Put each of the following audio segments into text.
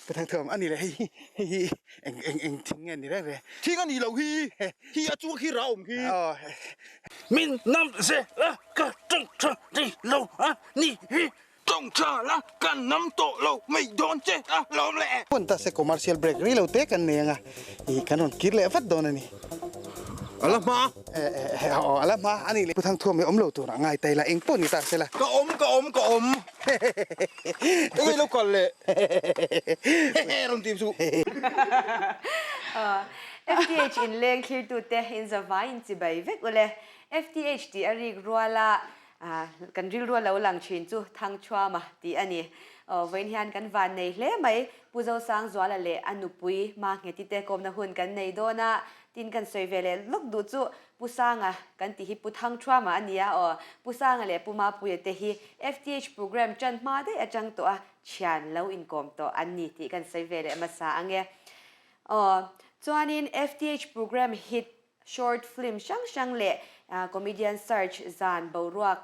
Pu Thangthuam, a ni le hei hi, hei hi eng eng eng thing nge ni reng reng? Thing a nih loh hi, hi a chunga khi rah awm khi. Min nam ze la ka tawng tha thei lo a ni hi. Tawng tha la ka nam tawh lo mai dawn che a lawm le. Hmun ta se commercial break rih lo te kan nei anga ih kan rawn kir leh vat dawn a ni. A la hma. Eh aw a la hma a ni le. Pu Thangthuam hi awm lo tur a ngai ta ila eng pawh ni ta se la. Ka awm ka awm ka awm. Enge lo kal le. Hehe rawn ti suh. FTH inleng thlirtute inzavai inchibai vek ule. FTH tih a rik ruala Kan rilru a lo lang thin chu Thangchhuama tih a ni. Aw, vawiin hian kan van nei hle mai. Pu Zosangzuala leh a nupui Mangheti te kawmna hun kan nei dawn a, tin kan sawi ve leh lawk duh chu Pu Sanga kan tih hi Pu Thangchhuama a ni a, aw, Pu Sanga leh Pu Mapuia te hi FTH program tan hma daih atang tawh a thian lo inkawm tawh an ni tih kan sawi ve leh hmasa ang e. Aw, chuanin FTH program hit Short film hrang hrang leh comedian search zan boruak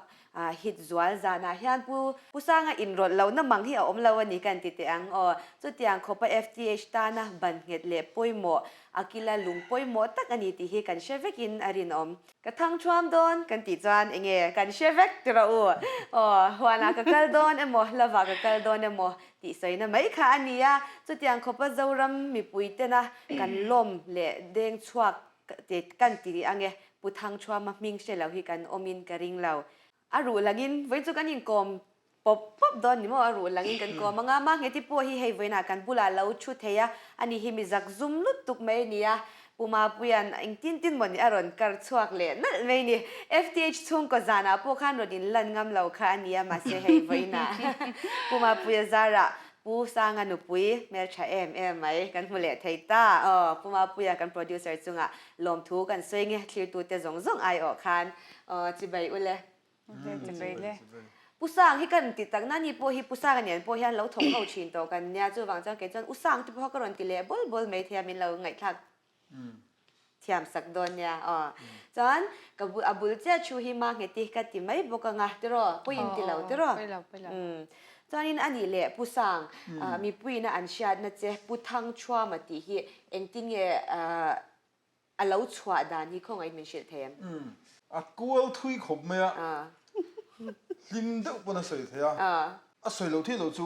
hit zual zanah hian Pu Pu Sanga inrawlh lohna mang hi a awm lo a ni kan ti teh ang aw. Chutiang khawpa FTH tana ban nghet leh pawimawh, a kila lung pawimawh tak a ni tih hi kan hre vekin a rinawm. Ka thang thuam dawn kan tih chuan enge kan hre vek ti rawh u. Aw, huanah ka kal dawn emaw, lavah ka kal dawn emaw tih sawina mai kha a ni a. Chutiang khawpa Zoram mipui tena kan lawm leh deng chhuak te kan ti rih ange, Pu Thangchhuama hming hre lo hi kan awmin ka ring lo. A ruh langin vawiin chu kan inkawm pawp pawp dawn ni maw, a ruh langin kan kawm anga, Mangheti pawh hi hei vawiinah kan bulah lo thu thei a, ani hi mi zak zum lutuk mai a ni a, Pu Mapuia'n engtin tin maw ni a rawn kar chhuak leh nalh mai ni. FTH chhungkaw zanah pawh khan rawn inlan ngam lo kha a ni a, mahse hei vawiinah Pu Mapuia zarah Pu Sanga nupui hmeltha em em mai kan hmu leh thei ta. Aw, Pu Mapuia kan producer chungah lawmthu kan sawi nge thlirtute zawng zawng aiawh khan aw chibai ule. Chibai le. Pu Sang hi kan ti tak na ni pawh hi Pu Sanga nen pawh hian lo thawk ho thin tawh kan nia chuvang chuan kei chuan U Sang te pawh kha ka rawn ti leh bawl bawl mai thei a min lo ngaihthlak thiam sak dawn nia aw. Chuan ka bul a bul chiah thu hi Mangheti ka ti mai bawk anga tiraw pui in ti lo tiraw. Chuanin a nih leh Pu Sang mipuiin a an hriatna che Pu Thangchhuama tih hi engtin nge a lo chhuah dan hi khawngaih min hrilh thei em? A kual thui khawp mai a, hlim deuh pawn a sawi thei a, a sawi loh theih loh chu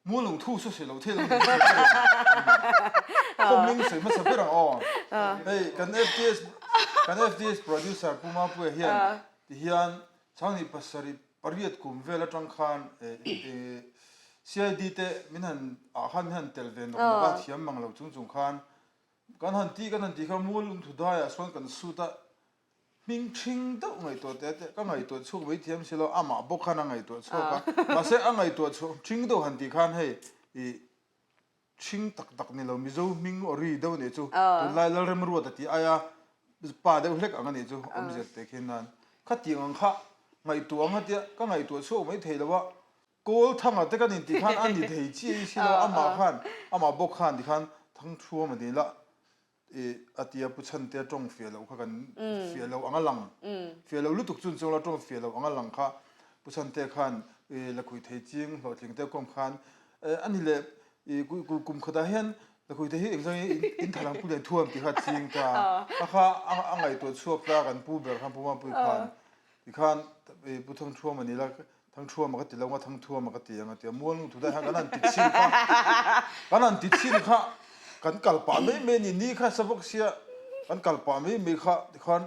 Mualung thu chu sawi loh theih loh ni thei Khawmling sawi hmasa ber ang aw. Hei kan FTS kan FTS producer Pu Mapuia hian tihian Changhnih pasarih pariat kum vel atang khan CID te min han ah khan min han tel ve nawk nawk a thiam mang lo chung chung khan kan han tih kan han tih kha Mualung thu daiah sawn kan sut a Hming ṭhing deuh ngaihtuah teh teh ka ngaihtuah chhuak mai thiam si lo, amah bawk khan a ngaihtuah chhuak a, mahse a ngaihtuah chhuak ṭhing deuh han tih khan hei ih ṭhing tak tak ni lo Mizo hming awri deuh anih chu tunlai Lalremruata tih aia pa deuh hlek ang anih chu awmzia teh khin nan khatiang ang kha ngaihtuah ang a tia ka ngaihtuah chhuak mai thei lo a, Kawl thanga te kan intih khan a ni thei chiah si lo amah khan amah bawk khan tikhan Thangthuam a ni la I a tia Pu Chhantea tawng fiah loh kha kan fiah loh ang a lang. Fiah loh lutuk chun chuan la tawng fiah loh ang a lang kha Pu Chhantea khan i lakhui thei ching hlawhtling te kawm khan a ni leh i kum khatah hian lakhui thei hi engzang in in thalang pu lian thuam tih kha ching ta a kha a ngaihtuah chhuak ta kan pu ber khan Pu Mapuii khan Tikhan Pu Thangthuam a ni la, Thangthuam a ka ti lo nga, Thangthuam a ka ti ang a ti a, Mualnung thu daih khan kan han ti chhin kha, kan han ti chhin kha, kan kal pah mai mai a ni, ni kha sa bawk sia, kan kal pah mai mai kha tikhan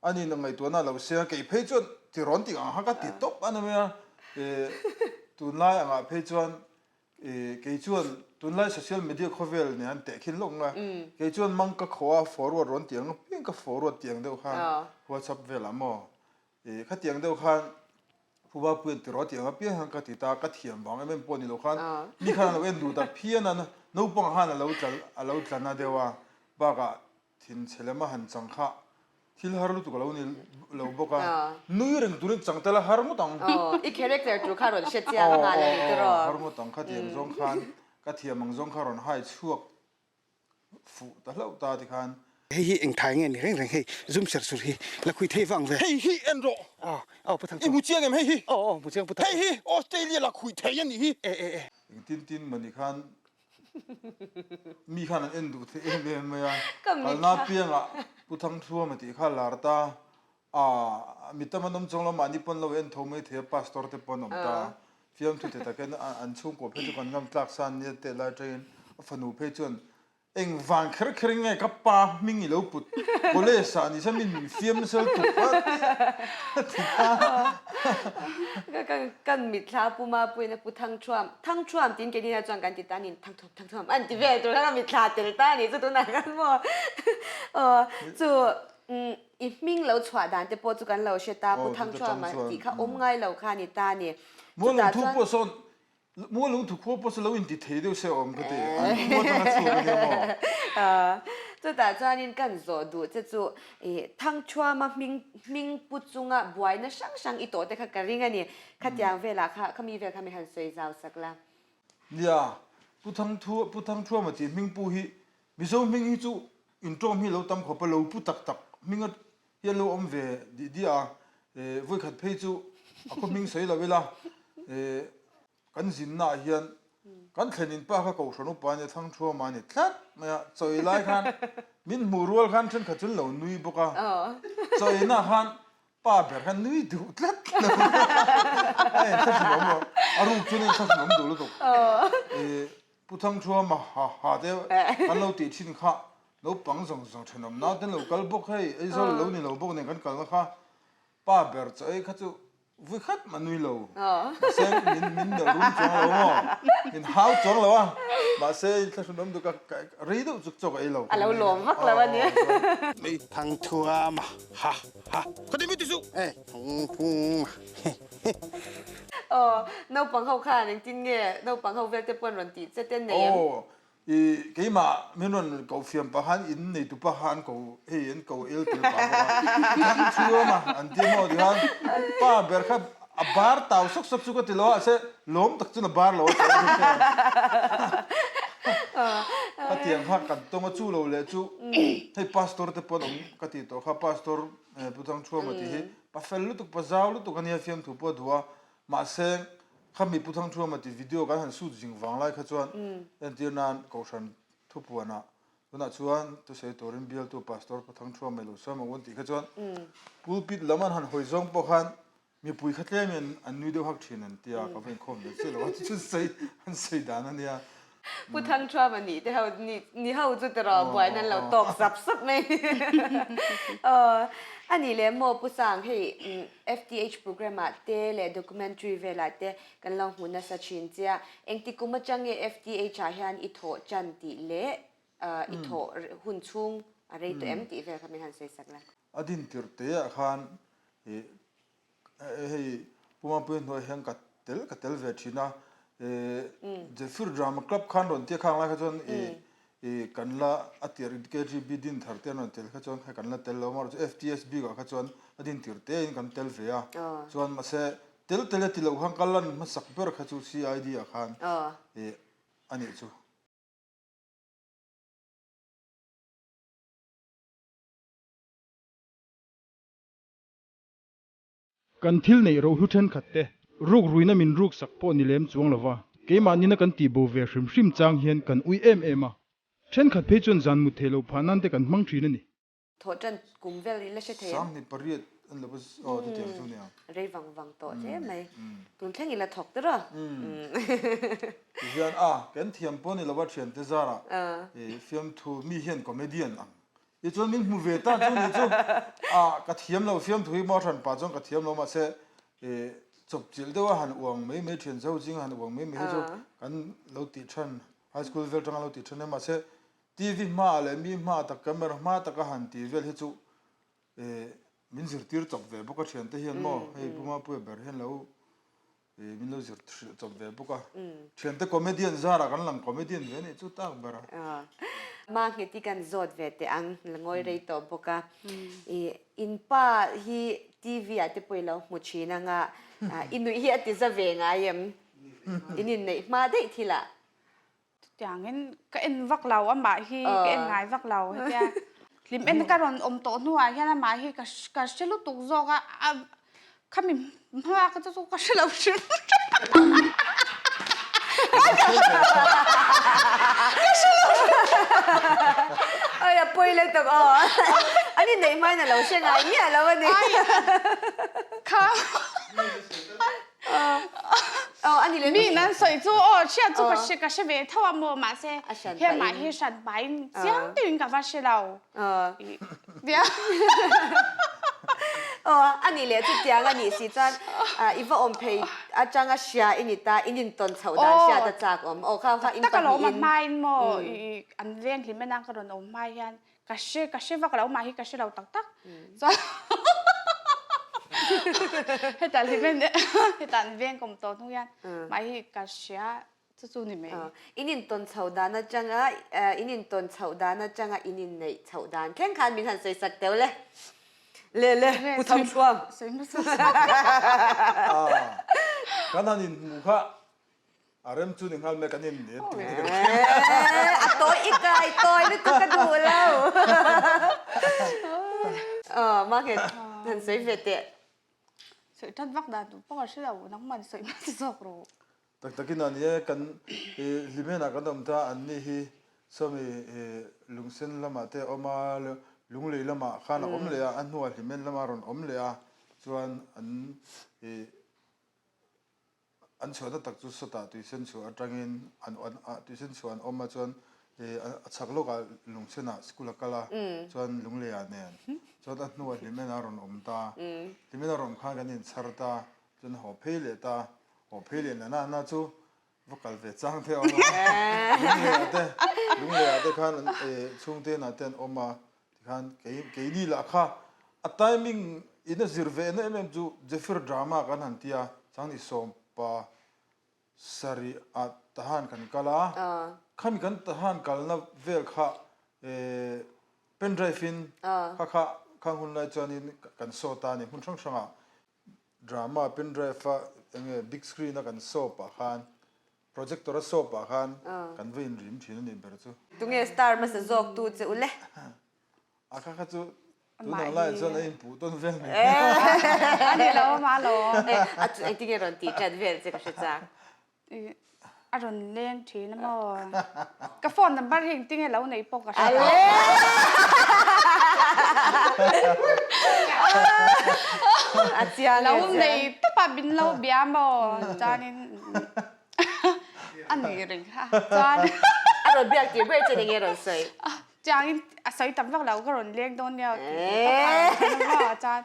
a ni ngaihtuahna a lo sia, kei phei chuan ti rawn tih ang kha ka ti tawp a ni mai a, tunlai angah phei chuan Kei chuan tunlai social media khawvel nen an tehkhin lawk nga, kei chuan mang ka khaw a forward rawn tih ang apiang ka forward tih ang deuh khan whatsapp velah maw khatiang deuh khan Phuba Puian ti rawh tih ang apiang khan ka ti ta, ka thiam vang em em pawh ni lo khan mi khan a lo en duh tak phian a, naupang khan a lo tla a lo tla na deuh a, bakah Thinchhe lema han chang kha thil har lutuk a lo ni lo bawk a, nui reng turin chang tel a har ngawt ang. Aw, i character tur kha rawn hre chiang nghal a ni tiraw? Aw, har ngawt ang, khatiang zawng khan ka thiam ang zawng kha rawn hai chhuak fuh ta hlauh ta tikhan. Hei hi eng thai nge ni reng reng hei zum ser sur hi la khui thei vang ve. Hei hi en rawh. Aw, aw pu Thangthuam. I hmu chiang em hei hi? Aw, aw hmu chiang pu Thangthuam. Hei hi Australia la khui thei a nih hi. E, e, e. Engtin tin mawni khan. Mi khan an en duh thei em em mai a, kalna piangah Pu Thangthuama tih kha lar ta a, mi tam an awm chuang lo mahni pawn lo en tho mai thei a, pastor te pawh an awm ta, fiamthu te takin an chhungkaw phei chu kan ngam tlak san nia teh lai atangin a fanu phei chuan Engvang kher kher nge ka pa hming i lo put college ah ni sa min min fiam nasa lutuk a ti ta. Kan mitthla puma puiin a pu Thangthuam, Thangthuam tiin keini ah chuan kan ti ta nin Thangthuam, Thangthuam an ti vel tur kha ka mitthla tel ta a nih chu tunah khan maw. Aw chu i hming lo chhuah dan te pawh chu kan lo hre ta Pu Thangthuama tih kha awm ngai lo kha a ni ta a ni. Mualung thu pawh sawn Mualung thu khua pawh chu lo inti thei deuh se awm ka ti, an khua atanga chhuak a nia maw? Chutah chuanin kan zawh duh che chu i Thangthuama hming hming pu chunga buaina hrang hrang i tawh te kha ka ring a ni. Khatiang velah kha khami vel kha mi han sawi zau sak la. Nia, Pu Thangthua Pu Thangthuama tih hming pu hi Mizo hming hi chu intawm hi lo tam khawp a, lo pu tak tak hming a hi an lo awm ve dih diah a, eh vawikhat phei chu a khaw hming sawi lo ila eh kan zinna ah hian kan thlen in pa kha kohhran upa a nia Thangthuama a ni tlat mai a, chawi lai khan min hmuh rual khan thenkhat chu an lo nui bawk a, chawina khan pa ber khan nui duh tlat lo a inthlahrun awm lo, a ruk chuan a inthlahrun awm duh lutuk eh Pu Thangthuama ha ha te kan lo tih thin kha naupang zawng zawng thenawm naute an lo kal bawk hei Aizawl lo ni lo bawk nen kan kalna kha pa ber chaw ei kha chu vui khat mah nui lo mahse min min melh rum chuang lo maw min hau chuang lo a mahse inthlahrun awm duh ka rei deuh chuk chaw ka ei lo a lo lawm vak lo a ni. Thangthuama ha ha Ka ti mi ti suh. Eh Thangthuama he he. Aw naupang ho khan engtin nge naupang ho vel te pawh an rawn tih che te nei em? Aw i keimah min rawn ko fiam pah khan in nei tu pa kha an ko hei an ko el tel pah bawk a Thangthuama an ti maw tikhan pa ber kha a bar tau sawk sawk chu ka ti lo a mahse lawm tak chuan a bar lo a chaw a hre Khatiang kha kan tawng a chu lo leh chu hei pastor te pawh an awm ka tih tawh kha pastor Pu Thangthuama tih hi pa fel lutuk pa zau lutuk a nia fiamthu pawh a duh a mahse khami Pu Thangthuama tih video kan han shoot zing vang lai kha chuan entir nan Kohhran thupuanah tunah chuan thusawi turin bialtu Pastor Pu Thangthuama ilo sawi ang u an tih kha chuan pulpit lam an han hawi zawng pawh khan Mipui kha tlem in an nui deuh hak thin an tia, ka va inkhawm ve chiah lo a, chu sawi an sawi dan a nia. Pu Thangthuam a nih te ho ni ni ho chu tiraw buaina an lo tawk zap zap mai. Aw a nih leh maw Pu Sang hei FTH program ah te leh documentary velah te kan lo hmu nasa thin chia, engti kum atang nge FTH ah hian i thawh chan tih leh i thawh hun chhung a rei tawh em tih vel kha min han sawi sak la. A din tirh te ah khan Ih hei Pu Mapuia hnuaiah hian ka tel ka tel ve thin a, ih Zephyr Drama Club khan rawn tia khang lai kha chuan ih ih kan la a tir KGB din thar te an rawn tel kha chuan hei kan la tel lo a, amaherawhchu FTS bikah kha chuan a din tir te in kan tel ve a, chuan mahse tel tel e ti loh khan ka lan hmasak ber kha chu CID ah khan ih a nih chu. Kan thil neih rohlu thenkhat te ruk ruina min ruk sak pawh ni lem chuang lova, keimah nina kan tih bo ve hrim hrim chang hian kan ui em em a, thenkhat phei chuan zan mut theih loh phah nan te kan hmang thin a ni. Thawh tan kum vel i la hre thei em? Sanghnih pariat an lo va aw chutiang chu nia. Rei vang vang tawh hle mai. Tun thleng i la thawk tawh rawh. Tihian a, kan thiam pawh ni lova thiante zarah fiamthu mi hian comedian ang Tichuan min hmu ve ta chu ni chu ah ka thiam lo fiamthu hi maw hran pah chuan ka thiam lo mahse eh chawpchilh deuh a han uang mai mai thian zo zinga han uang mai mai hi chu kan lo tih than high school vel tanga lo tih than nia mahse TV hmaah leh mi hmaah tak camera hma taka han tih vel hi chu eh min zirtir chawp ve bawk a thiante hian maw hei Pu Mapuia ber hian lo Ih min lo zir hrilh chawp ve bawk a. Thiante comedian zarah kan lang comedian ve anih chu tak ber a. Mahnghet hi kan zawt ve teh ang, la ngawi rei tawh bawk a. Ih in pa hi TV ah te pawh i lo hmu thin ang a, i nuih hi a ti za ve ngai em? In inneih hma daih thil ah. Chutiangin ka en vak lo, amah hi ka en ngai vak lo hetia hlim en ka rawn awm tawh hnuah hian amah hi ka ka hre lutuk zawk a, a khami hma ka chu chu ka hre lo hrim. Ka hre lo. Oi a pawi leh tak aw. An inneih hmain a lo hre ngai miah lo a ni. Kha. Aw a ni leh. Mi in an sawi chu aw hriat chu ka hre ka hre ve tho a maw mahse hemah hi hran pahin chiang deuhin ka va hre lo. Nia. Aw a nih leh chutiang a nih si chuan i va awm phei atanga hria i ni ta in intawn chhoh dan hriat a chak awm. Aw kha kha in pahnihin. Tak alawm a hmain maw i an veng hlim en a ka rawn awm hma hian ka hre ka hre vak lo mah hi ka hre lo tak tak. Chuan hetah hlim en hetah an veng kawm tawh hnu hian mah hi ka hria Chu chu ni mai. In intawn chhoh dan atanga in intawn chhoh dan atanga in inneih chhoh dan thleng khan min han sawi sak teuh le. Le le, Pu Thangthuam. Sawi hmasa sak. Kan han inhmuh kha a rem chu ni nghal mai kan inneih an tih hi kan hria. A tawi i kai tawi lutuk ka duh lo. Aw, Margaret han sawi ve teh. Sawi that vak dan tur pawh ka hre lo, nangman sawi hmasa zawk rawh. Tak takin a ni e, kan Hlimenah kan awm ta, an ni hi sawmi Lungsen lamah te a awm a, Lunglei lamah khan a awm leh a, a hnuah Hlimen lamah a rawn awm leh a, chuan an an chhuahna tak chu sawtah tuisen chhuah atangin an tuisen chhuah an awm a, chuan a chhak lawkah Lungsenah school a kal a, chuan Lungleiah nen, chuan a hnuah Hlimenah a rawn awm ta, Hlimen a rawn awm khan kan inchhar ta, Chuan haw phei leh ta, haw phei leh nana na chu va kal ve chang te a awm a, Lungleiah te, Lungleiah te khan an chhungte inah te an awm a, tikhan kei keini lah kha a timing in a zir ve na em em chu Zephyr drama kan han ti a, changni sawmpa sarih ah tahan kan kal a, khami kan tahan kalna vel kha pen drive in kha kha khang hun lai chuanin kan saw ta a ni hmun hrang hrangah. Drama pen drive a enge big screen a kan show pah khan projector a show pah khan kan va inrim thin a nih ber chu. Tunge star hmasa zawk tu che u le? A kha kha chu tunang laiah chuan a inpuh tawn vel mai. A ni lo amah lo. A chu engtinge rawn tih ṭan vel che ka hre chak. A rawn leng thin a maw? Ka phone number hi engtinge lo neih pawh ka hre lo. A chiang Lo nei tawp a min lo bia maw? Chuanin a ni reng kha. Chuan A rawn biak tir ber che enge rawn sawi? Chiangin a sawi tam vak lo ka rawn leng dawn nia tih ve tawp a rawn chhan a maw chuan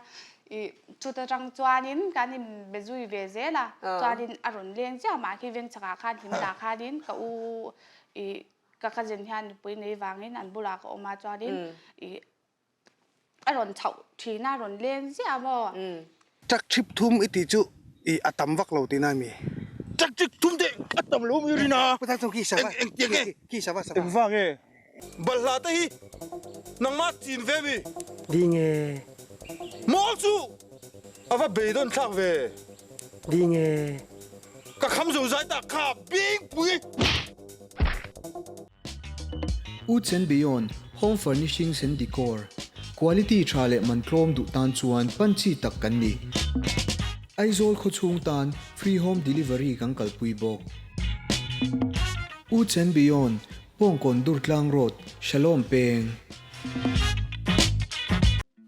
ih chuta tang chuanin kan in be zui ve zel a chuanin a rawn leng chiah mah khi veng chakah khan hlim dah khanin ka u ih ka cousin hian nupui nei vangin an bulah ka awm a chuanin ih A rawn chhoh thin a, rawn leng ziah maw? Truck chip thum i tih chu i a tam vak lo tihna a mi? Truck chip thum te a tam lo mi rin a. Pu Thangthawng khi sava. Eng eng tiang nge? Khi sava sava. Eng vang nge? Balhla te hi nangmah chin ve mi? Ding e. Mawl chu a va beidawn thlak ve. Ding e. Ka kham zo zai tak kha bingpui. Woods and Beyond, Home Furnishings and Decor, Quality tha leh man tlawm duh tan chuan pan chi tak kan ni. Aizawl khawchhung tan free home delivery kan kalpui bawk. Woods and Beyond, Bawngkawn Durtlang Road, Shalom Peng.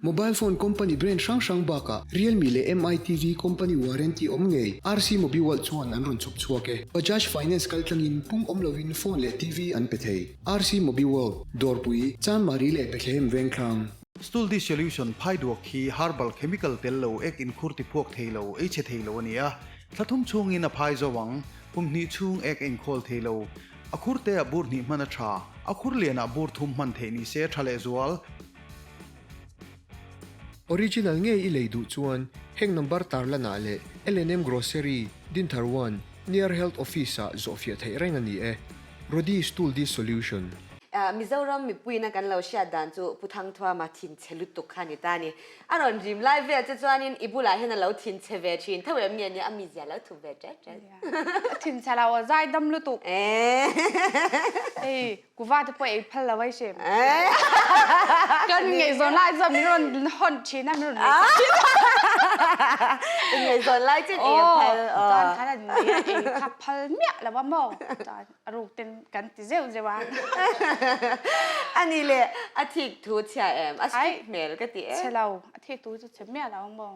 Mobile phone company brand hrang hrang bakah Realme leh MITV company warranty awm ngei RC Mobiworld chuan an rawn chhawp chhuak e. Bajaj Finance kal tlangin pung awm lovin phone leh TV an pe thei. RC Mobiworld, Dawrpui, Chanmari leh Bethlehem Vengthlang. Stool Dissolution phaiduak hi herbal chemical tel lo ek inkhur tiphuak thei lo, ei chhe thei lo a ni a. Thla thum chhungin a phai zo ang. Kum hnih chhung ek a inkhawl thei lo. A khur te ah bur hnih hman a tha. A khur lian ah bur thum hman theih ni se tha lehzual. Original ngei i lei duh chuan heng number tarlanah leh L&M Grocery, Dinthar One, near Health Office ah zawhfiah theih reng a ni e. Rodi Stool Dissolution. Mizoram mipuiina kan lo hriat dan chu Pu Thangthuama thinchhe lutuk kha ni ta ni. A rawn rim lai vel che chuanin i bulah hian a lo thinchhe ve thin tho em nge nia a mizia lo thup ve ṭet ṭet. A thinchhe lo a zai dam lutuk. Hei kuva te pawh ei phal lo ai hrim. Kan ngaihzawn lai chuan min rawn hawn thin a min rawn ngaihsak thin a. In ngaihzawn lai chuan ei a phal. Chuan khan an nei a ei kha phal miah lo a maw. Chuan A ruk ten kan ti zeuh zeuh a. A ni le, a thik thu chhia em? A strict hmel ka ti e. Chhe lo, a thik thu chu chhe miah lo ang maw.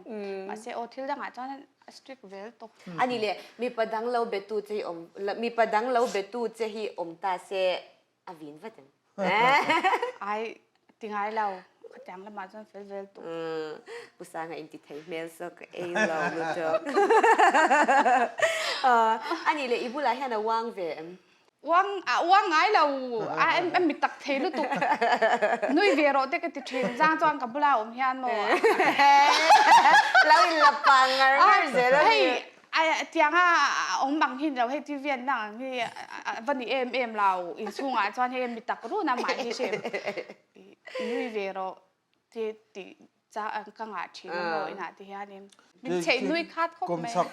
Mahse aw thil dangah chuan a strict vel tawk. A ni le, mipa dang lo be tu che hi awm, mipa dang lo be tu che hi awm ta se a vin vat em? Ai, ti ngai lo. Khatiang lamah chuan fel vel tuk. Pu Sanga in ti thei hmel saw ka ei lo lutuk. A nih leh i bulah hian a uang ve em? Uang, a uang ngai lo. A mi tak thei lutuk. Nui ve rawh te ka ti thin. Zang chuan ka bula awm hian maw. Lo in la pang ngar ngar zel a ni. Hei, Tianga a awm ang hi ni lo, hei TV an lang ang hi a va ni em em lo, inchhungah chuan hei mi tak run a mah hi hrim nui ve rawh ti tih cha ka ngah thin a maw inah ti hianin min chheih nui khat khawp mai. Kawmchhak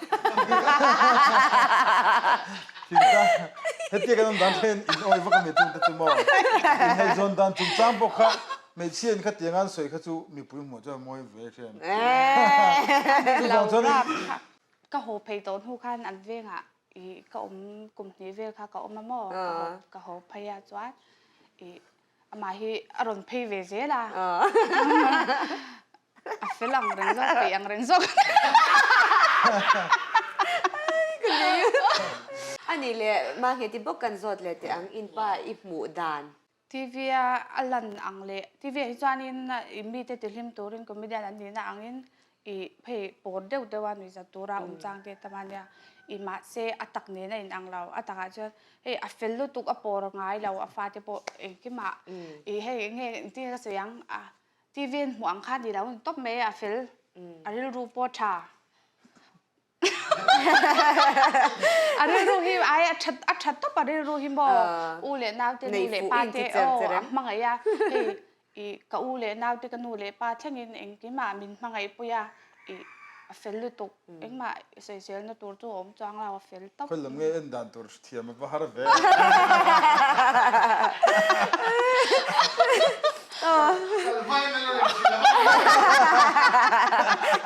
thingtlang hetia kan awm dan hian in awi vak a mi chungte chu maw inheizawn dan chungchang pawh kha Hmeichhia in khatiang an sawi kha chu mipui hmuh chuan mawi ve thin. Chuvang chuan in. Ka haw phei tawh hnu khan an vengah i ka awm kum hnih vel kha ka awm a maw ka haw phei a chuan i amah hi a rawn phei ve zel a a fel ang reng zawk peih ang reng zawk. A nih leh Mahngeti bawk kan zawt leh teh ang inpa i hmuh dan. TV a a lan ang leh TV ah hi chuanin i mite tihlim turin comedian an nihna angin i phei pawr deuh deuh a nuihzat tura awm chang te tam a nia. I mahse a tak nen a inang lo, a takah chuan hei a fel lutuk a pawr ngai lo a fate pawh engkimah i hei eng nge engtin nge ka sawi ang a TV an hmuh ang kha ni lo a ni tawp mai a fel a rilru pawh tha. A rilru hi ai a that a that tawp a rilru hi maw u leh nau te nu leh pa te aw a hmangaih a hei i ka u leh nau te ka nu leh pa thlengin engkimah min hmangaih pui a i a fel lutuk engmah sawiselna tur chu a awm chuang lo a fel tawp. Khawi lam nge en dan tur thiam a va har ve.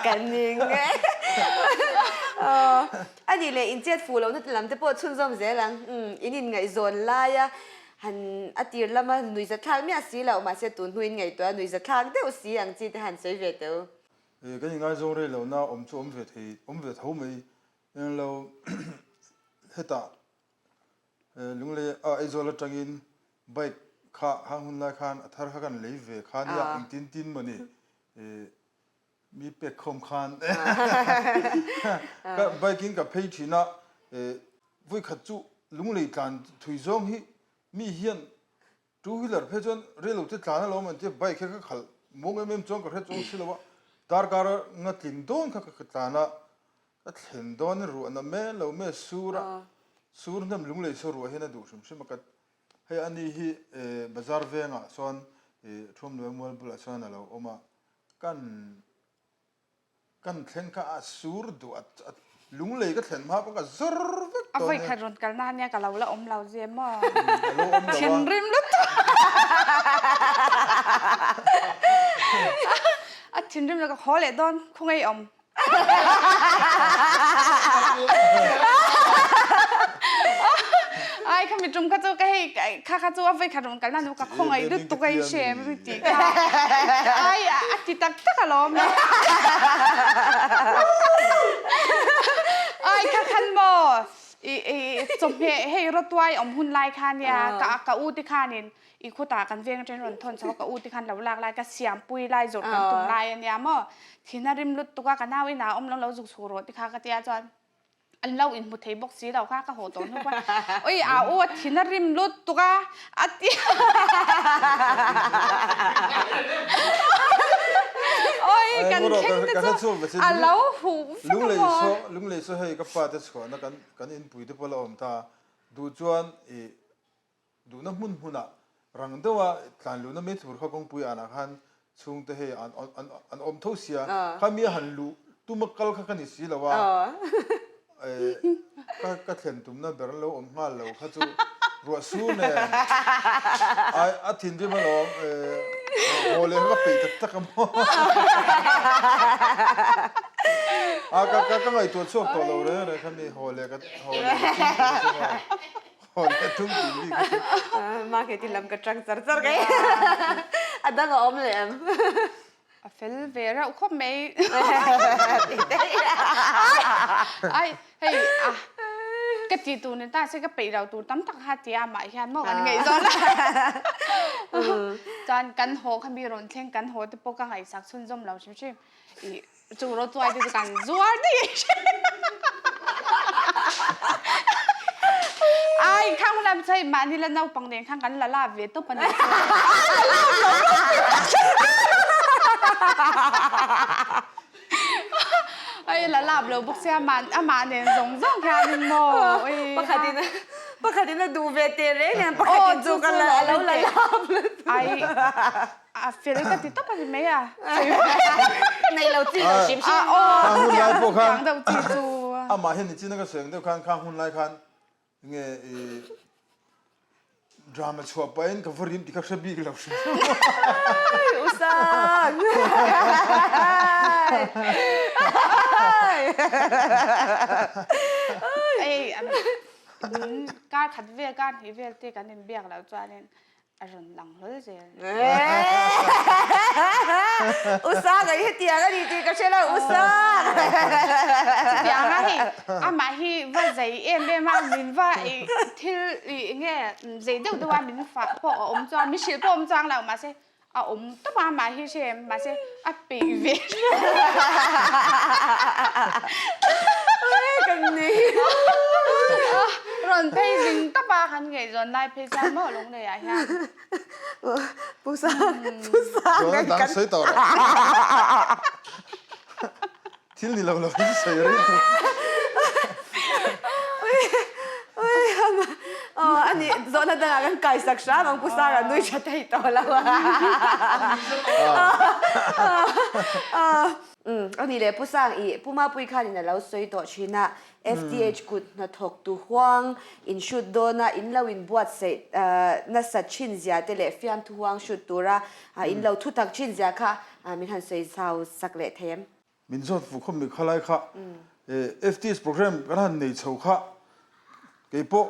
Kan ning e. A nih leh inchet fuh lohna te lam te pawh chhunzawm zel ang. In inngaihzawn laia han a tir lama nuihzathlak miah si loh mahse tun hnuin ngaihtuah a nuihzathlak deuh si ang chi te han sawi ve teh u. Kan inngaizawng rei lohna awm chu awm ve thei awm ve tho mai. Englo hetah Lunglei a Aizawl atangin bike kha hang hun lai khan a thar kha kan lei ve kha nia engtin tin maw ni mi pek khawm khan ka bike in ka phei thin a vawikhat chu Lunglei tlan thui zawng hi mi hian Two wheeler phei chuan rel te tlan alawm an tia bike hi ka khalh muang em em chuan ka hre chuang si lo a, darkar nga tling dawn kha ka tlan a, ka thlen dawn in ruahna me lo me sur a, sur hnem lunglei saw ruah hian a duh hrim hrim a, ka hei ani hi bazar vengah chuan Thuamluai mual bulah chuan a lo awm a, kan. Kan thleng kha a sur duh a, lunglei ka thlen hma pawh ka zawr vek tawh nia. A vawikhat rawn kal na nia ka lo la awm lo zia maw. A lo awm lo a. Thinrim lutuk. A thinrim lo ka haw leh dawn khawngaih awm. Ai kha mitum kha chu ka hei kha kha chu a vawikhat rawn kal na nu ka khawngaih lutuk a i hre em tih kha ai a ti tak tak alawm e ai kha khan maw i i chawhmeh hei rawtuai awm hun lai kha nia ka ka u te khanin i khutah kan veng atangin rawn thawn chho a ka u te khan lo lak lai ka siampui lai zawrh kan tum lai ania maw thina rim lutuk a ka nau inah a awm lo lo zuk chhuk rawh te kha ka tia chuan an lo inhmu thei bawk si lo kha ka haw tawh hnu khan oi a u a thin a rim lutuk a a ti oi kan thleng te chu a lo huh vek a maw. Lunglei saw hei ka pa te chhuahna kan kan inpui te pawh la awm ta duh chuan i Duhna hmun hmunah Rang deuha tlan luhna mai tur kha kawngpui anah khan chhungte hei an an an awm tho sia kha mi a han luh tuma kal kha ka ni si lo a ka ka thlen tumna ber an lo awm nghal lo kha chu ruah sur nen ai a thinrim alawm haw leh kha ka peih tak tak a maw a ka ka ka ngaihtuah chhuak tawh lo reng reng kha mi haw leh ka haw leh ka tum tih ka hre Haw leh tum tih mi ka hre. Market in lam ka tang char char kai. A dang a awm leh em? A fel ve reuh khawp mai. Ai hei a ka tih tur ni ta se ka peih lo tur tam tak kha tia amah hian maw kan ngaihzawn a. Chuan kan haw kha mi rawn thleng kan haw te pawh ka ngaihsak chhunzawm lo hrim hrim. Ih Chu ro chuai te chu kan zuar daih a hre. Ai khang hun lam chai mahni la naupang nen khan kan la lap ve tawp a ni. Ai la lap lo bawk sia man amah nen zawng zawng hian in maw. Pakhatin pakhatin a duh ve teh reng nen pakhatin chu kan la a lo la lap lutuk. Ai A fel ka ti tawp a ni mai a. Nei lo chi lo hrim hrim. Khang hun lai pawh khan Dang deuh chi chu. Amah hian nichina ka sawi ang deuh khan khang hun lai khan nge i drama chhuah pahin ka va rim tih kha hre bik lo hrim hrim. Usang. Ei kar khat vel kar hnih vel te kan inbiak loh chuanin A rawn lang hlawl zel. Usang a hetiang a ni tih ka hre lo Usang. Chutiang a hei amah hi va zei em em a min va i thil i nge zei deuh deuh a min fah pawh a awm chuan min hrilh pawh a awm chuang lo mahse a awm tawp a amah hi hre em mahse a peih ve Kan ni. Rawn phei zing tawp a kan ngaihzawn lai phei chuan maw lunglei ah hian. Pu Sang, Pu Sang. Zawhna dang sawi tawh rawh. Thil ni lo lo in sawi reng tawh. Aw a nih zawhna dangah kan kaisak hram ang Pu Sara nui tha thei tawh lo a. A nih leh Pu Sang i Pu Mapui khanin a lo sawi tawh thin a, FTH kut hnathawk tu huang in shoot dawna in lo in buatsaih nasa thin zia te leh fiamthu huang shoot tura in lo thutak thin zia kha min han sawi zau sak leh thei em? Min zawt fuh khawp mai khalai kha FTS program kan han nei chho kha keipawh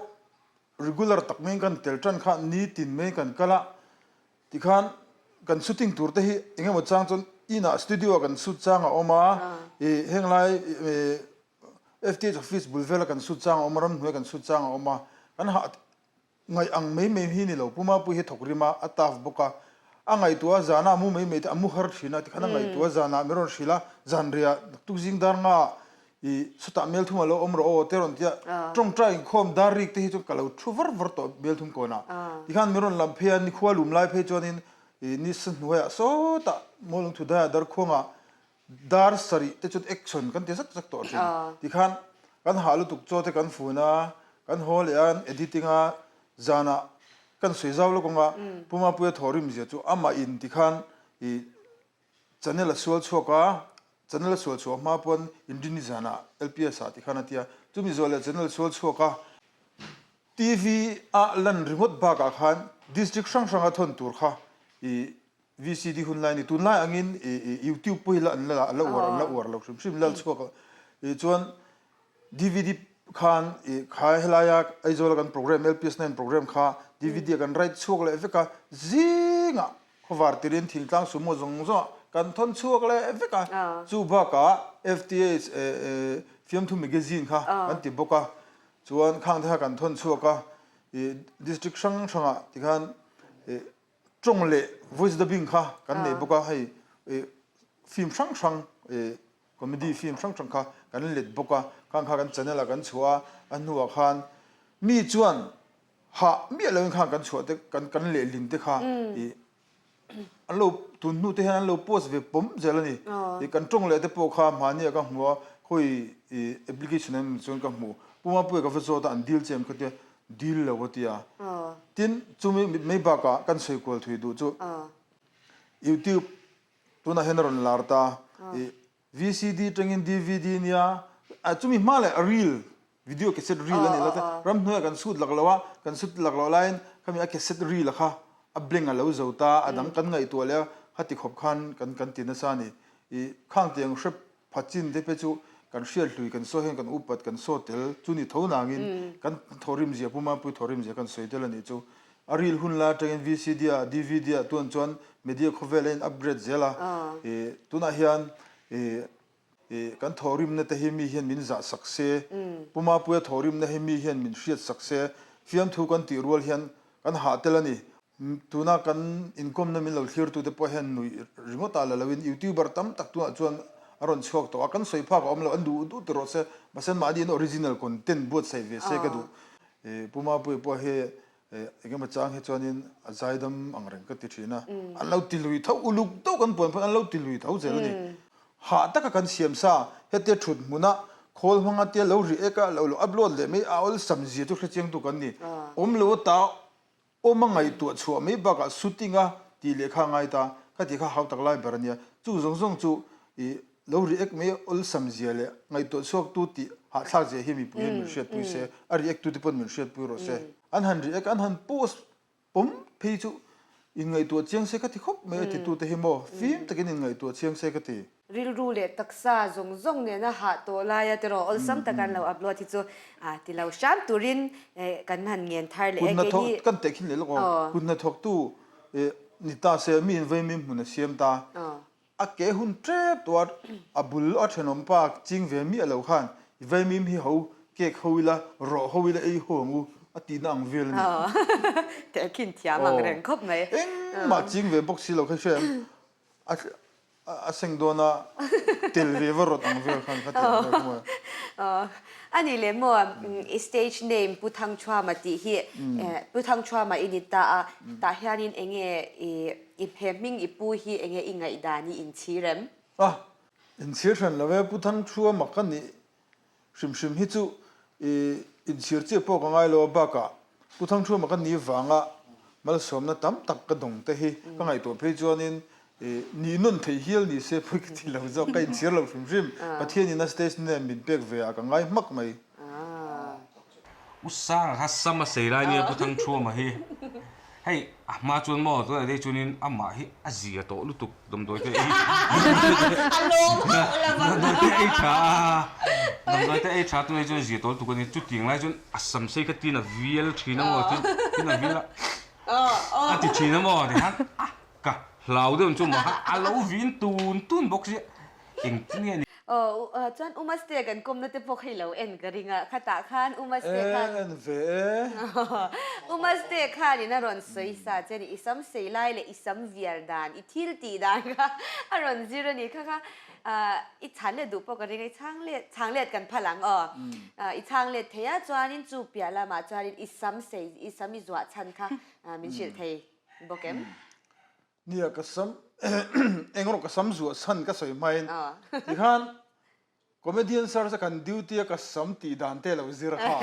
regular tak maiin kan tel tan kha nitin mai kan kal a tikhan kan shooting tur te hi eng emaw chang chuan inah studio ah kan shoot chang a awm a ih henglai FTH office bul vela kan shoot chang a awm a ramhnuai kan shoot chang a awm a kan hah Ngaih ang mai mai hi ni lo, Pu Mapui hi thawk rim a, a tough bawk a. A ngaihtuah a zana a mu mai mai te a mu har thin a, tikhan a ngaihtuah a zanah min rawn hrilh a, zanriah naktuk zing dar nga i sawtah Melthum a lo awm rawh aw te rawn ti a, tawngtai inkhawm dar rik te hi chuan ka lo thu var var tawh Melthum kawnah. Tikhan min rawn lam phei a, nikhua lum lai phei chuanin i nisa hnuaiah sawtah Mualungthu daiah Darkhuangah Dar sarih te chuan action kan ti zak zak tawh thin. Tikhan kan hah lutuk chaw te kan fun a, kan haw leh a, editing a, zanah kan sawi zau lawk ang a, Pu Mapuia thawhrim zia chu amah in tikhan i channel a sual chhuak a, channel a sual chhuah hma pawn Inrini zanah LPS ah tikhan a ti a, chumi zawh leh channel sual chhuak a, TV ah lan ringawt bakah khan district hrang hranga thawn tur kha i VCD hun lai a ni. Tunlai angin YouTube pawh hi la an la la uar an la uar lo hrim hrim lal chhuak a. Chuan DVD khan kha helaia Aizawla kan program LPS 9 program kha DVD ah kan write chhuak leh vek a. Zingah khawvar tirin thingtlang sumo zawng zawngah kan thawn chhuak leh vek a. Chu bakah FTH Fiamthu Magazine kha kan ti bawk a. Chuan khang te kha kan thawn chhuak a. District hrang hrangah tikhan Tawng leh voice dubbing kha kan nei bawk a, hei film hrang hrang comedy film hrang hrang kha kan let bawk a, khang kha kan channel ah kan chhuah a, a hnuah khan mi chuan hah miah loin khang kan chhuah te kan kan lehlin te kha ih an lo tun hnu te hian an lo post ve pawm zel a ni, ih kan tawng leh te pawh kha hmahni ah ka hmu a, khawi ih application emaw chuan ka hmu, Pu Mapuia ka va zawt a an dil che em kha tia. Dil lo a ti a. Tin, chumi mitmei bakah kan sawi kual thui duh chu YouTube tunah hian a rawn lar ta. I VCD tangin DVD nia, chumi hma leh reel, video cassette reel a nih lo te, ramhnuaiah kan shoot lak lo a, kan shoot lak loh laiin khami a cassette reel a kha a blank a lo zo ta, a dang kan ngaihtuah leh a, khati khawp khan kan kan ti nasa a ni. I khang tiang hrep Pha chin te phe chu kan hriat hlui kan saw hian kan upat kan saw tel chu ni tho nangin kan thawhrim zia Pu Mapui thawhrim zia kan sawi tel a nih chu. A ril hun la atangin VCD ah DVD ah tuan chuan media khawvel a in upgrade zel a i tunah hian i i kan thawhrimna te hi mi hian min zah sak se Pu Mapuia thawhrimna hi mi hian min hriat sak se fiamthu kan tih rual hian kan hah tel a ni. Tuna kan inkawmna min lo thlirtute pawh hian nuih ringawt ah la loin YouTuber tam tak tunah chuan a rawn chhuak tawh a, kan sawi phak a awm lo, an duh duh ti rawh se, mahse mahni an original content buatsaih ve se ka duh. Pu Mapuia pawh hi engemaw chang hi chuanin a zaidam ang reng ka ti thin a, an lo ti lui tho, uluk deuh kan puan pawn an lo ti lui tho zel a ni. Hah taka kan siam sa, hetia thut hmuna khawl hmanga tia lo ri ek a, lo lo upload leh mai a awlsam zia chu hrechiangtu kan ni. Awm lo ata Awm a ngaihtuah chhuah mai bakah shooting a tih leh kha a ngai ta, ka tih kha hau tak lai ber a nia. Chu zawng zawng chu i lo react mai awlsam zia leh ngaihtuah chhuak tu tih hahthlak zia hi mipui hian min hriatpui se, a react tu te pawn min hriatpui rawh se. An han react, an han post pawm phei chu inngaihtuah chiang se ka ti khawp mai a titu te hi maw fim takin inngaihtuah chiang se ka ti. Rilru leh taksa zawng zawng nena hah tawh laia tiraw awlsam taka an lo upload hi chu ti lo hram turin kan han ngen thar leh e. Keini. Kan teh khin leh lawk aw. Kut hnathawktu ni ta se mi in vaimim hmun a siam ta. A ke hun tep tawh a, a bul a thenawm pa ching ve miah lo khan vaimim hi ho kek ho ila rawh ho ila ei ho ang u a tihna ang vel a ni. Teh khin thiam ang reng khawp mai. Engmah ching ve bawk si lo kha hria em. A seng dawn a, tel ve va rawt ang vel khan ka tel vel kha maw. A nih leh maw, i stage name Pu Thangchhuama tih hi Pu Thangchhuama i ni ta a, tah hianin enge i he hming i pu hi enge i ngaihdan i inchhir em? A, inchhir hran lo e, Pu Thangchhuama ka nih Hrim hrim hi chu i inchhir chiah pawh ka ngai lo a, bakah Pu Thangthuama ka ni vanga malsawmna tam tak ka dawng te hi ka ngaihtuah phei chuanin i nihnawn theih hial ni se pawi ka ti lo zawk, ka inchhir lo hrim hrim. Pathianin a stage name min pek ve ah ka ngai hmak mai. U Sanga kha sam a sei lai nia Pu Thangthuama hi. Hei a hma chuan maw tunah dei chuanin amah hi a zia tawh lutuk damdawi te ei damdawi te ei tha a damdawi te ei tha tunah chuan zia tawh lutuk a ni chutiang lai chuan a sam sei kha tin a vial thin a maw tin a vial a a ti thin a maw tikhan a ka hlau deuh chu maw khan a lo vin tun tun bawk sia Engtin nge ni? Aw, chuan U Mastea kan kawmna te pawh kha i lo en ka ring a, khatah khan U Mastea khan. E, en ve e. U Mastea khanin a rawn sawi sa che a ni, i sam sei lai leh i sam vial dan, i thil tih dan kha a rawn zir a ni. Kha kha i chhan let duh pawh ka ring a, i chhang let, chhang let kan phal ang aw. I chhang let thei a, chuanin chu piah lamah chuanin i sam sei, i sam i zuah chhan kha min hrilh thei bawk em? Nia ka sam eng rawh ka sam zuah chhan ka sawi hmain tikhan comedian search a kan duty a ka sam tih dan te lo zir kha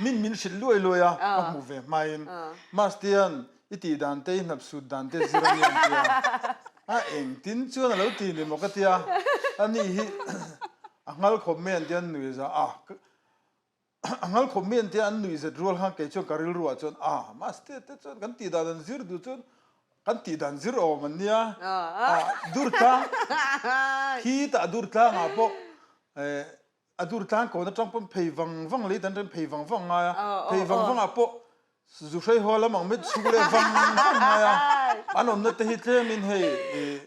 min min hrilh luai luai a ka hmuh ve hmain Mastian i tih dan te i hnap sut dan te zir a ni an tia a engtin chuan a lo ti ni maw ka tia ani hi a nghal khawp mai an tia an nui za a A ngal khawp mi an tia an nuih zet rual khan kei chuan ka rilru ah chuan ah Maste te chuan kan tih dan an zir duh chuan kan tih dan zir awm an nia ah dur tlang khi tah dur tlang ah pawh eh a dur tlang kawn atang pawn phei vang vang lei dan reng phei vang vang ngai a phei vang vang ah pawh zu hrei haw lam ang mai chhuk leh vang vang ngai a an awmna te hi tlem in hei ih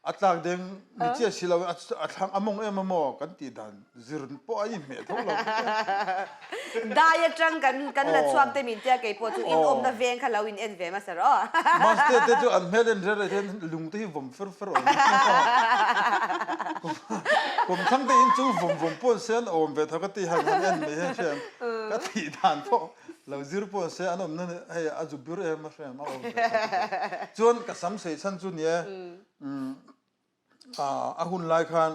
A tlak deng ni chiah si lo a thlang a mawng em a maw kan tih dan zir pawh a inhmeh tho lo. Dai atang kan kan la chhuak te min tia kei pawh chu in awmna veng kha lo in en ve hmasa rawh. Maste te chu an hmel en rel rel hian lung te hi vawm fer fer awm. Kawm thlang te in chu vawm vawm pawn se an awm ve tho ka ti han han en mai hian hriam ka tih dan pawh lo zir pawn se an awmna hei a zu bir em a hriam a awm ve tho ka ti. Chuan ka sam sei chhan chu ni e. A hun lai khan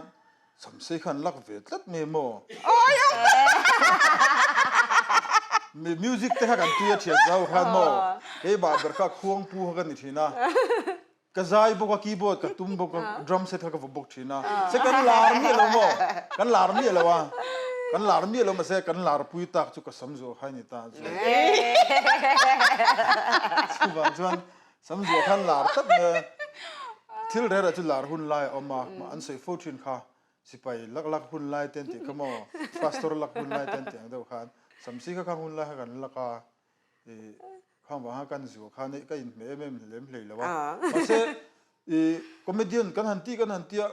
Samsei khan lak ve tlat mai maw? Music te kha kan tui a thian zau khan maw keimah ber kha khuangpu kha ka ni thin a. Ka zai bawk a, keyboard ka tum bawk a, drum set kha ka va bawk thin a. Se kan lar miah lo maw? Kan lar miah lo a. Kan lar miah lo mahse kan lar pui tak chu ka sam zuah kha a ni ta chu. Chuvang chuan sam zuah khan lar tlat mai a. Thil reh reh chu lar hun lai a awm a, an sawi fo thin kha. Sipai lak lak hun lai te an tih kha maw? Pastor lak hun lai te an tih ang deuh khan samsi kha khang hun lai kha kan lak a. I khang vang a kan zuah khan ka inhmeh em em lem hlei lo a. Mahse i comedian kan han tih kan han tia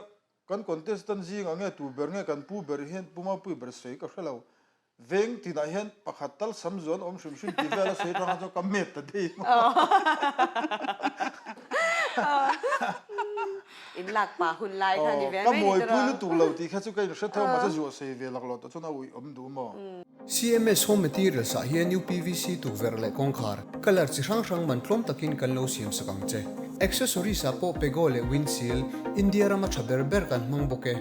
kan contestant zingah nge tu ber nge kan pu ber hian pu Mapuii ber sawi ka hre lo. Veng tinah hian pakhat tal sam zuan awm hrim hrim tih vel a sawi atang khan chuan ka met ta daih In lak pah hun lai kha ni ve mai ni tawh. Ka mawipui lutuk lo tih kha chu ka inhre tho mahse zuah sawi ve laklawh tawh chuan a uih awm duh maw. CMS Home Materials ah hian UPVC tukverh leh kawngkhar, colour chi hrang hrang man tlawm takin kan lo siam sak ang che. Accessories ah pawh Pego leh Windseal, India rama tha ber ber kan hmang bawk e.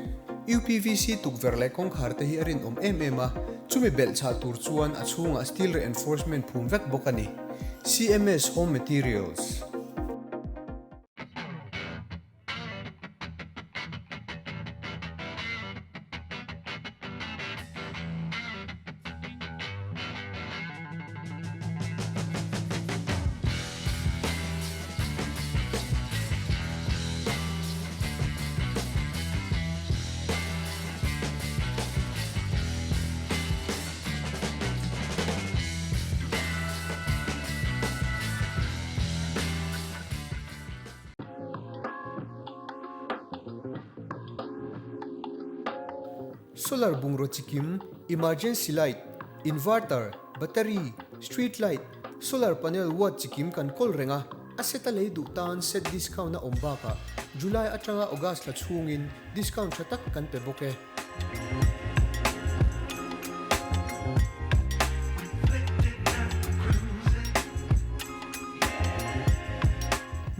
UPVC tukverh leh kawngkhar te hi a rinawm em em a, chumi belh chhah tur chuan a chhungah steel reinforcement phum vek bawk a ni. CMS Home Materials. Solar bungraw chikim, emergency light, inverter, battery, street light, solar panel watt chikim kan kawl reng a, a set a lei duh tan set discount a awm bakah July atanga August thla chhungin discount tha tak kan pe bawk e.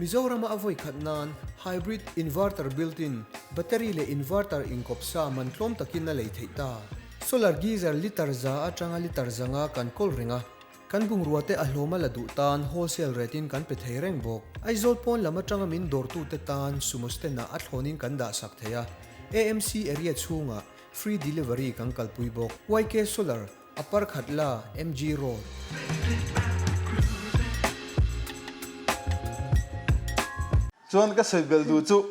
Mizorama a vawi khat nan hybrid inverter built-in, battery leh inverter inkawp sa man tlawm takin a lei theih ta. Solar geyser litre za atanga litre zanga kan kawl reng a. Kan bungrua te a hlawm a la duh tan wholesale rate in kan pe thei reng bawk. Aizawl pawn lam atanga min dawrtute tan sumo stand ah a thlawn in kan dah sak thei a, AMC area chhungah free delivery kan kalpui bawk. YK Solar, Upper Khatla, MG Road. Chuan ka sawi bel duh chu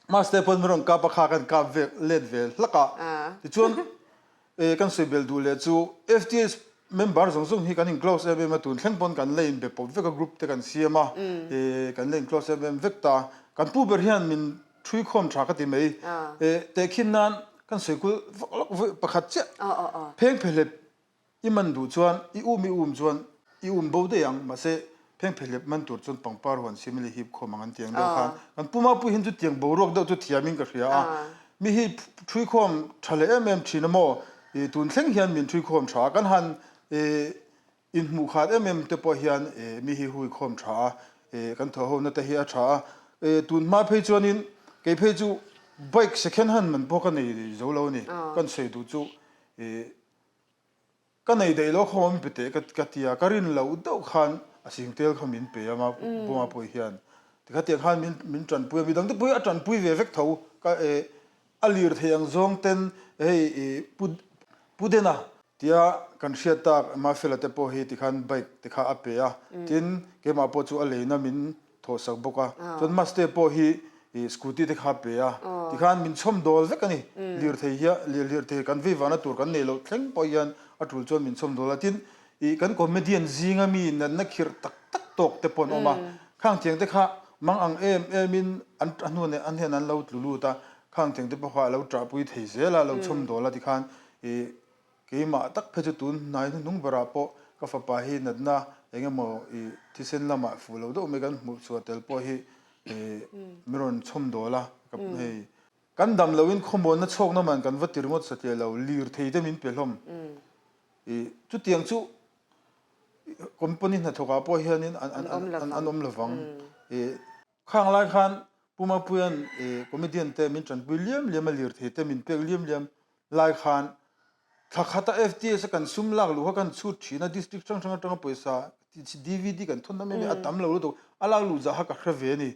Master pawn min rawn kap a kha kan kap ve let ve hlak a, tichuan E kan sawi bel duh leh chu FTS member zawng zawng hi kan in close em em a tun thleng pawn kan la in be pawp vek a group te kan siam a e kan la in close em em vek ta kan pu ber hian min thui khawm tha ka ti mai e tehkhin nan kan sawi kul vak lawk vawi pakhat chiah pheng phehlep i man duh chuan i um i um chuan I um bo daih ang, mahse pheng phehlep man tur chuan pangpar huan siam i leh hip khawm ang an ti ang deuh khan kan pu Mapui hian chutiang boruak deuh chu thiamin ka hria a, mi hi thui khawm tha leh em em thin a maw, i tun thleng hian min thui khawm tha a, kan han i inhmuh khat em em te pawh hian i mi hi hui khawm tha a, i kan thawh ho na te hi a tha a, i tun hma phei chuanin kei phei chu bike second hand man pawh ka nei zo lo a ni, kan sawi duh chu i Ka nei daih lo khaw min pe teh ka ti a, ka rin loh deuh khan a singtel kha min pe a ma bawma pawh hian tikha tiang khan min min tanpui a, midang te pawh hi a tanpui ve vek tho ka eh a lir thei ang zawng ten hei ih pu pu Dena tia kan hriat tak Mafela te pawh hi tikhan bike te kha a pe a, tin keimah pawh chu a leina min thawh sak bawk a, chuan Maste pawh hi ih scooty te kha a pe a, tikhan min chhawm dawl vek a ni, lirthei hian lirthei kan vei vana tur kan neih loh thleng pawh hian a tul chuan min chhawm dawl a, tin ih kan comedian zinga mi natna khirh tak tak tawk te pawh an awm a, khang thiang te kha mang ang em em in an a hnu an hian an lo tlu lut a, khang thiang te pawh kha a lo ṭahpui thei zel a, lo chhawm dawl a tikhan ih Keimah tak phei chu tun hnai hnuhnung berah pawh ka fapa hi natna eng emaw i thisen lamah fuh lo deuh mai kan hmuh chhuah tel pawh hi min rawn chhawm dawl a, ka hei kan dam loin khawmuanna chhawkna man kan va ti ringawt satliah lo, lirthei te min pe hlawm. I chutiang chu company hnathawkah pawh hianin an awm lovang. I Khang lai khan Pu Mapuia'n comedian te min tanpui liam liam a, lirthei te min pek liam liam lai khan. Thla khata FTS a kan sum lak luh kha kan chhut thin a, district hrang hrang atanga pawisa DVD kan thawn na mai a tam lo lutuk, a lak luh zah kha ka hre ve a ni.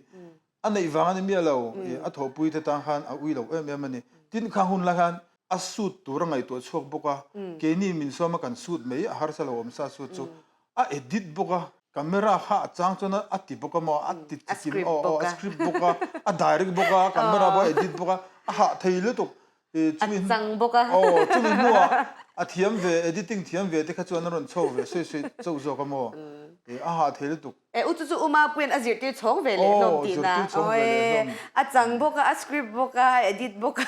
A neih vang a ni miah lo, a thawhpui te tan khan a ui lo em em a ni. Tin khang hun lai khan a suit tur a ngaihtuah chhuak bawk a, keini min sawm a kan suit mai a harsa lo awm sa suit chu a edit bawk a, camera kha a chang chuan a ti bawk a maw, a ti chikim aw aw a script bawk a, a direct bawk a, camera pawh a edit bawk a, a hah thei lutuk. A chang bawk a. Aw, chumi hnuah a thiam ve, editing thiam ve te kha chuan a rawn chho ve sawi sawi chauh zawk a maw? A hah thei lutuk. E, u chu chu Uma puiin a zirtir chhawng ve leh hlawm tihna. Aw, zirtir chhawng ve leh hlawm. A chang bawk a, a script bawk a, a edit bawk a,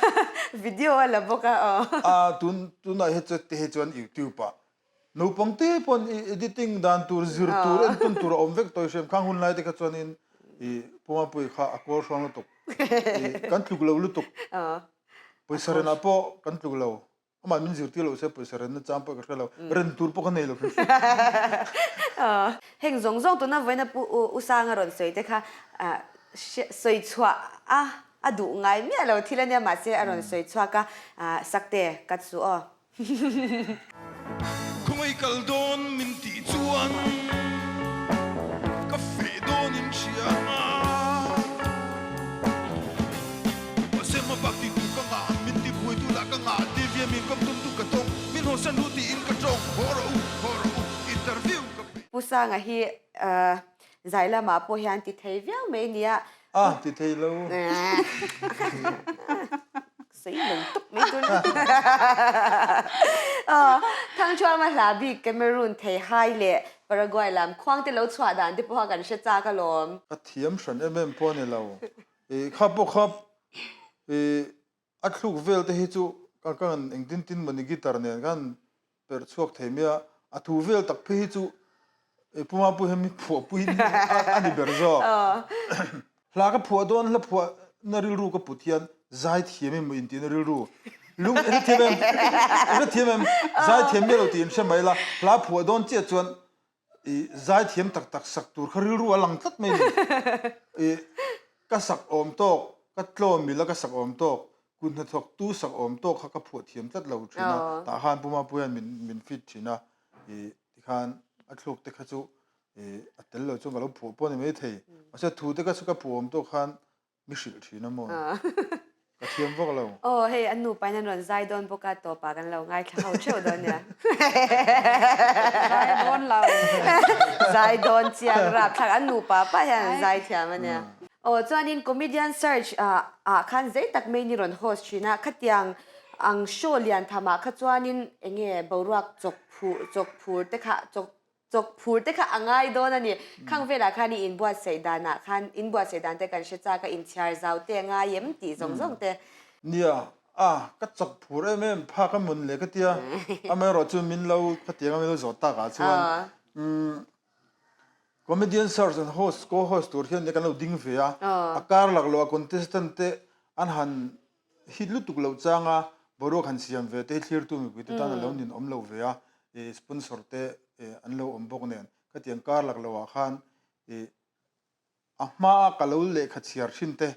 video a la bawk a, aw. A, tun tunah hi chu te hi chuan YouTube ah naupang te pawn i editing dan tur zir tur entawn tur a awm vek tawh i hriam khang hun lai te kha chuanin i Puma pui kha a kawl hruang lutuk. I kan tluk lo lutuk. Pawisa renah pawh kan tluk lo. Amah min zirtir loh se pawisa renna chang pawh ka hre lo. Ren tur pawh ka nei lo hrim hrim. Heng zawng zawng tuna vawiina Pu U Sanga rawn sawi te kha sawi chhuah a a duh ngai miah lo thil ania mahse a rawn sawi chhuak a, Sakte ka chu aw. Khawngaih kal dawn min tih chuan ka feh dawn in hria a. Mahse hmabak ti tur ka ngah, min ti buai tu lah ka ngah, TV a min kawm tum tu ka tawng, min hawsan ru tiin ka tawng, haw rawh u, haw rawh u, interview ka pe. Pu Sanga hi Zai lamah pawh hian ti thei viau mai nia. A ti thei lo. Sawi lo tawp mai tun. Thangthuama hla bik Cameroon thei hai leh Paraguay lam khuang te lo chhuah dan te pawha kan hre chak alawm. Ka thiam hran em em pawh a ni lo. Kha pawh kha A thluk vel te hi chu ka ka han engtin tin mawni guitar nen khan perh chhuak thei mai a, a thu vel tak phei hi chu Pu Mapuii hian mi phuahpui a ni ber zawk. Hla ka phuah dawn hla phuah na rilru ka put hian zaithiam emaw intihna rilru lung i hrethiam em i hrethiam em zaithiam miah lo tih in hre mai la hla phuah dawn chiah chuan I zaithiam tak tak sak tur kha rilru a lang tlat mai ni. I ka sak awm tawk, ka tlawm mila ka sak awm tawk, kut hnathawk tu sak awm tawk kha ka phuah thiam tlat lo thin a, tah khan Pu Mapuii hian min min fit thin a, i tikhan a thluk te kha chu i a tel lo chuan ka lo phuah pawh a ni maithei. Mahse thu te kha chu ka phuah awm tawk khan Mi hrilh thin a maw? Ka thiam vak lo. Aw hei an nupa in an rawn zai dawn bawk a tawpah kan lo ngaithla ho theuh dawn nia. Zai dawn lo. Zai dawn chiang rapthlak an nupa pa hian an zai thiam a nia. Aw chuanin comedian search ah khan zei tak mai in i rawn host thin a khatiang ang show lian tham ah kha chuanin enge boruak chawk phur chawk phur te kha chawk Chawk phur te kha a ngai dawn a ni. Khang velah khan i inbuatsaih danah khan inbuatsaih dan te kan hre chak a, inchhiar zau te a ngai em tih zawng zawng te. Nia, a, ka chawk phur em em phak a mun leh ka tia, amaherawh chu min lo khatiang a min lo zawh takah chuan umm comedian search an host co-host tur hian kan lo ding ve a, a kar lak loh a contestant te an han Hit lutuk loh changa boruak han siam ve te hi thlirtu mipuite tan a lo nin awm lo ve a, ih sponsor te an lo awm bawk nen khatiang kar lak loh ah khan ih a hma a ka lo lehkha chhiar thin te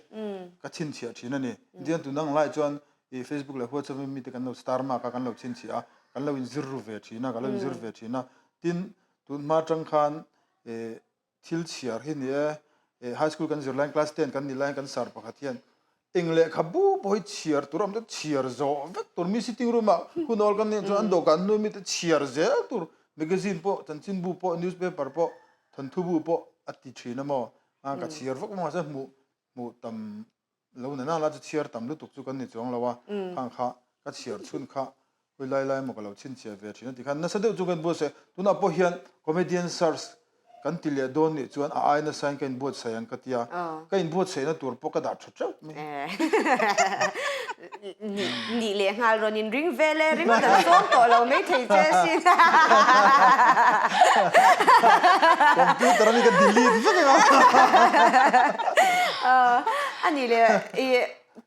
ka chhinchhiah thin a ni. Indian tun ang lai chuan ih Facebook leh WhatsApp in mite kan lo star mark a kan lo chhinchhiah a, kan lo inzir ru ve thin a, ka lo inzir ve thin a. Tin, tun hma atang khan ih Thil chhiar hi ni e, eh high school kan zir laiin class ten kan nih laiin kan sir pakhat hian eng lehkha bu pawh hi chhiar tur a awm chuan chhiar zawh vek tur mi sitting room ah hun awl kan nih chuan an dawhkan hnu mite chhiar zel tur magazine pawh chanchinbu pawh newspaper pawh thawnthu bu pawh a ti thin a maw a ka chhiar vak vak mahse hmuh hmuh tam Lo nena la chu chhiar tam lutuk chu kan ni chuang lo a, khang kha ka chhiar chhun kha hawi lai lai maw ka lo chhinchhiah ve thin a ti khan nasa deuh chu ka inbuatsaih a, tunah pawh hian comedian search kan ti leh dawn nih chuan a ai nasa in ka inbuatsaih ang ka ti a, ka inbuatsaihna tur pawh ka dah tha teuh mai. Nih leh nghal rawn in ring vel e, ringawt an sawm tawh lo mai thei che asin. Computer ami ka delete vek anga. A nih leh i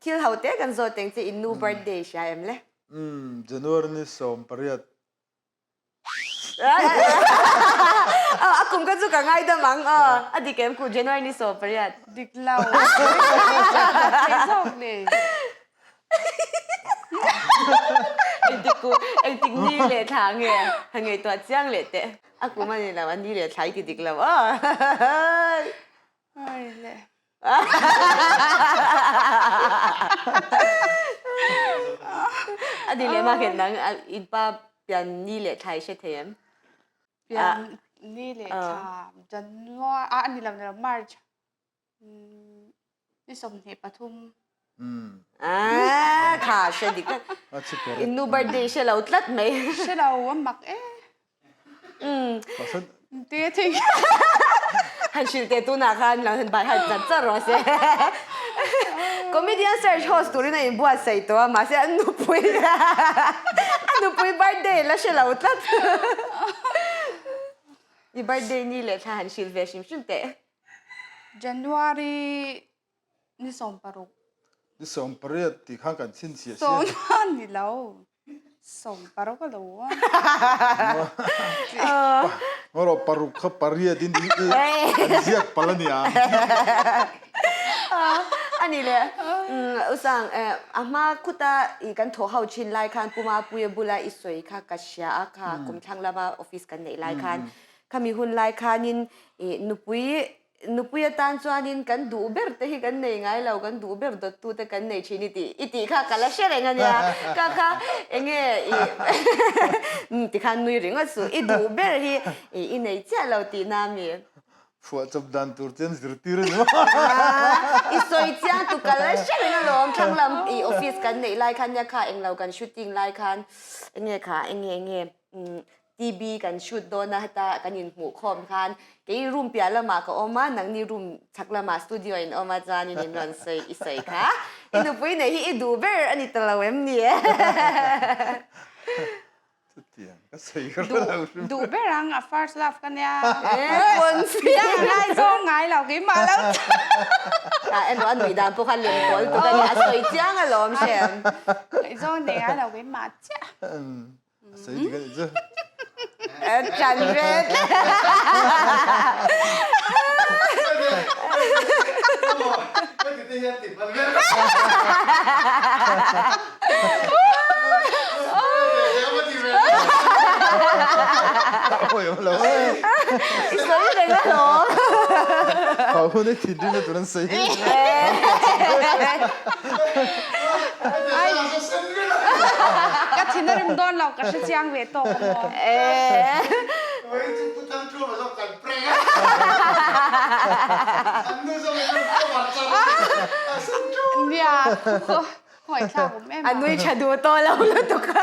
thil ho te kan zawt eng che in nu birthday hria em le? Umm January ni 18. A kum kha chu ka ngaidam ang aw. A dik em ku January ni 18. Dik lo. Thei zawk ni. Engtik ku engtik ni leh thla nge han ngaihtuah chiang leh teh. A kum a ni lo, a ni leh thla i ti dik lo aw. Ai le. A ni leh mah nang in pa pian ni leh thla i hre thei em? Pian ni leh thla January a ni lo ni lo March ni 23. Ah kha hre dik tlat. In nu birthday hre lo tlat mai. Hre lo a mak e. Tia thing. Han hrilh teh tunah khan lo han bai han chat chat rawh se. Comedian search host turin a inbuatsaih tawh a mahse a nupui a nupui birthday la hre lo tlat. I birthday ni leh thla han hrilh ve hrim hrim teh. January ni 16. Ni 18 tih khan kan chhinchhiah sia. Sawm ni lo. 16 a lo a. Ngaw paruk kha pariat in an ziak pal a nia. A ni le. Usang a hma khuta i kan thaw ho thin lai khan Pu Mapuia bula i sawi kha ka hria a kha kumthlang lama office kan neih lai khan khami hun lai khanin i nupui Nupui atan chuanin kan duh ber te hi kan nei ngai lo, kan duh ber dawttu te kan nei thin i tih i tih kha ka la hre reng a nia. Ka kha enge i umm tikhan nui ringawt suh, i duh ber hi i nei chiah lo tih na mi. Phuah chawp dan tur chuan zirtir a ni maw? I sawi chiang tu ka la hre reng alawm, thlang lam i office kan neih lai khan nia kha englo kan shooting lai khan enge kha enge enge umm TB kan shoot dawn a heta kan inhmuh khawm khan kei room piah lamah ka awm a, nangni room chhak lamah studio in awm a chuanin in rawn sawi i sawi kha. I nupui nei hi i duh ber a ni ta lo em ni e? Chutiang ka sawi ka hre lo hrim. Duh ber ang a first love ka nia. Confi. Ka ngaizawng ngai lo keimah lo. Ah en rawh a nuih dan pawh kha lem pawl tuk a ni a sawi chiang alawm hrem. Ngaihzawng nei ngai lo keimah chiah. A sei dik a nih chu. Chan ve tlat. I sawi reng alawm. Hau hun i thinrim na tur an sawi. Ka thin a rim dawn lo, ka hre chiang ve tawk a maw? Nia, khawngaih thlak awm em a. A nui tha duh tawh lo lutuk a.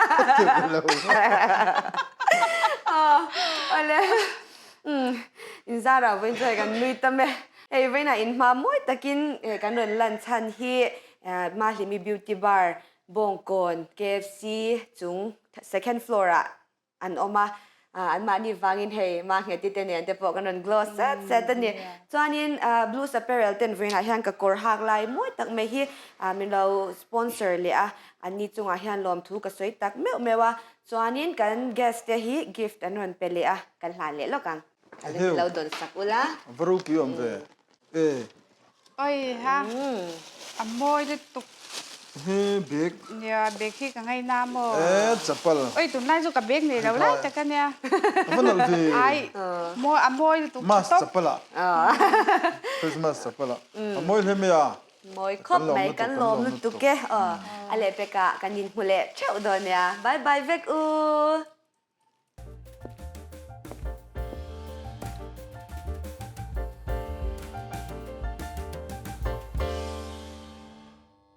Awle, inzarah vawiin chuan kan nui tam e. Hei vawiinah inhma mawi takin kan rawn lan chhan hi Mahlimi Beauty Bar, Bawngkawn, KFC chung second floor ah an awm a, anmahni vangin hei Mahngeti te nen te pawh kan rawn glow set set a ni. Chuanin Blues Apparel ten vawiinah hian ka kawr hak lai mawi tak mai hi min lo sponsor leh a, anni chungah hian lawmthu ka sawi tak meuh meuh a, chuanin kan guest te hi gift an rawn pe leh a, kan hlan leh lawk ang. Eheu. Lo dawn sak ula. A va ropui awm ve. E. Oi ha. A mawi lutuk. He bag. Nia bag hi ka ngaina maw. E chapal. Oi tunlai chu ka bag nei lo lai tak ania. A va nalh ve. Ai mawi a mawi lutuk. Mas chapal ah. Christmas chapal ah. A mawi hle mai a. Mawi khawp mai kan lawm lutuk e. A lehpekah kan inhmu leh theuh dawn nia. Bye bye vek u.